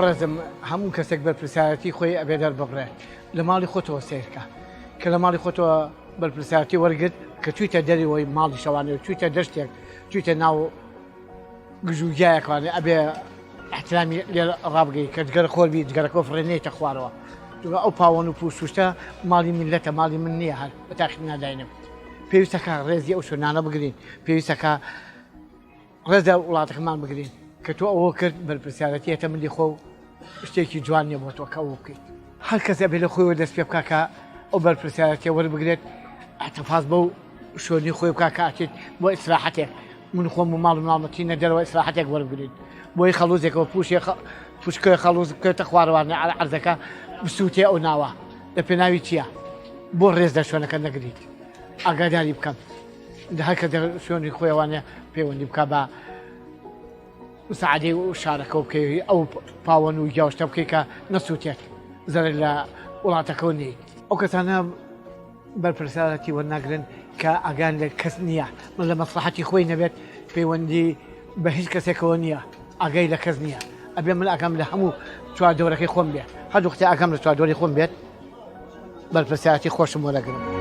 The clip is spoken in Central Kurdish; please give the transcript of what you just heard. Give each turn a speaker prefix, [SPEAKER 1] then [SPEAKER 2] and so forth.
[SPEAKER 1] بەڕێزم هەموو کەسێک بەرپرسایەتی خۆی ئەبێ دەرببڕێ لە ماڵی خۆتەوە سەیرکە کە لە ماڵی خۆتەوە بەرپرسایەتی وەرگرت کە چوویتە دەرەوەی ماڵی شەوانەوە چوویتە دەشتێک چوویتە ناو گژوگیایەکوانێ ئەبێ احترامی لێ ڕابگەی کە جگەرە خۆر بی جگەرەکە فڕێ نێتە خوارەوە چونکە ئەو پاوەن و پوشوشتە ماڵی میلەتە ماڵی من نییە هەر بە تاخیر ناداینم پێویستەکە ڕێزی ئەو شوێنانە بگرین پێویستەکە ڕێز لە وڵاتەکەمان بگرین کە تۆ ئەوە کرد بەرپرسیارەتیەتە ملی خۆ و شتێکی جوان نییە بۆ تۆ کە ئەوە بکەیت هەر کەس ئەبێ لە خۆیەوە دەست پێ بکا کە ئەو بەرپرسیارەتیە وەربگرێت احتفاظ بەو شوێنی خۆی بکا کە ئەچێت بۆ ئیسراحەتێک من خۆم و ماڵ و مناڵم چینە دەرەوە ئیسراحەتێک وەربگرین بۆی خەڵوزێکەوە پوشێ پوشکە خەڵوز بکەێتە خوارەوانە عەرزەکە بسووتێ ئەو ناوە لە پێناوی چییە بۆ ڕێز لە شوێنەکە نەگریت ئاگاداری بکەم هەر کە شوێنی خۆیوانە پەیوەندی بکە بە مساعدەی و شارەکە و بکەی ئەو پاوەن و گیاوشتە بکەی کە نەسووتێت زەرەر لە وڵاتەکەەوە نیت ئەو کەسانە بەرپرسیارەتی وەرناگرن کە ئاگان لە کەس نییە من لە مەسلحەتی خۆی نەبێت پەیوەندی بە هیچ کەسێکەوە نییە ئاگای لە کەس نییە ئەبێ من ئاگام لە هەموو چواردەورەکەی خۆم بێ هەر وەختی ئاگام لە چواردەوری خۆم بێت بەرپرسیارەتی خۆشم وەرەگرم.